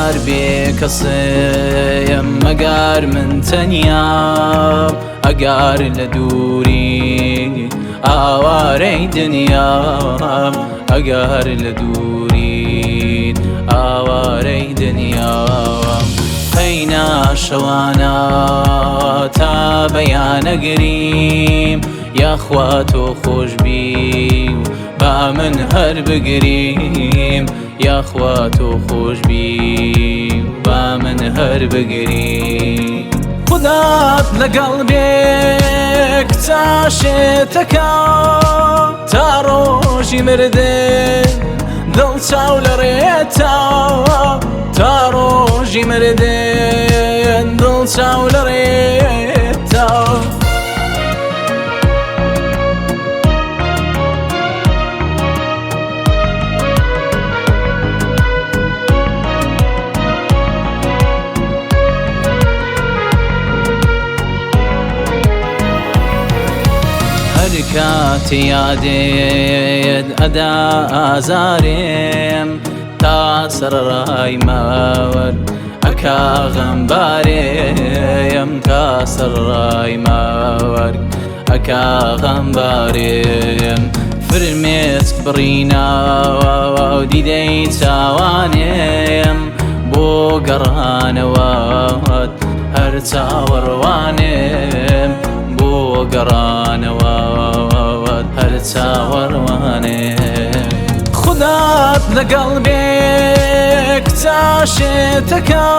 مەگار بێ کەسێم، مەگار من تەنیام، ئەگار لە دووری ئاوارەی دنیام، ئەگار لە دووری ئاوارەی دنیام. قەینا شەوانە تا بەیانەگریم، یاخوا تۆ خۆشبی و با من هەر بگریم، یاخوا تۆ خۆشبی و با من هەر بگریم. خودات لەگەڵ بێ کچە شێتەکە، تا ڕۆژی مردن دڵ چاو لە ڕێتە، تا ڕۆژی مردن دڵ چاو لە ڕێتە. هەر کات یادێت ئەدا ئازارێم، تا سەرڕای ماوەر ئەکا غەمبارێم، تا سەرڕای ماوەر ئەکا غەمبارێم. فرمێسک بڕیناوە و دیدەی چاوانێم، بۆ گەڕانەوەت هەر چاوەڕوانێم، بۆ گەڕانەوەت هەر چاوەڕوانێم. خودات لەگەڵ بێ کچە شێتەکە،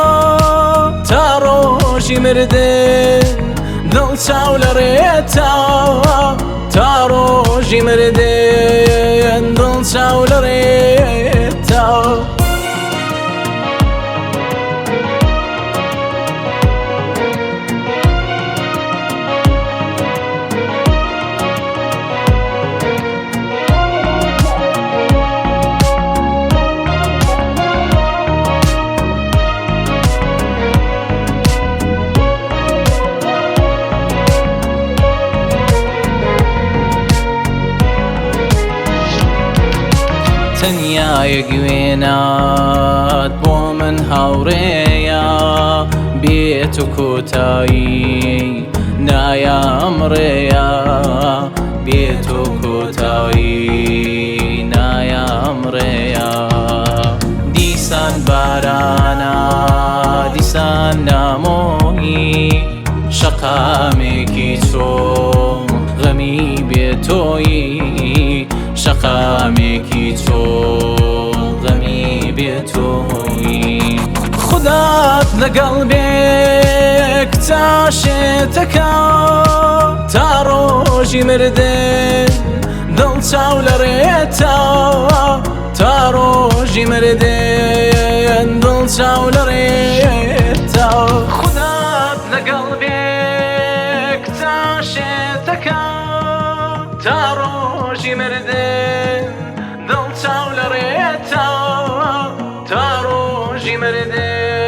تا ڕۆژی مردن دڵ چاو لە ڕێتە، تا ڕۆژی مردن دڵ چاو لە ڕێتە. تەنیا یەک وێنات بۆ من هاوڕێیە، بێت و کۆتایی نایام ڕێیە، بێت و کۆتایی نایام ڕێیە. دیسان بارانە، دیسان نامۆیی، شەقامێکی چۆ غەمی بێتۆیی، شەقامێکی چۆ غەمی بێتۆیی. خودات لەگەڵ بێ کچە شێتەکە، تا ڕۆژی مردن دڵ چاو لە ڕێتە، تا ڕۆژی مردن دڵ چاو لە ڕێتە. خودات لەگەڵ بێ کچە شێتەکە، تا ڕۆژی مردن دڵ چاو لە ڕێتە، تا ڕۆژی مردن.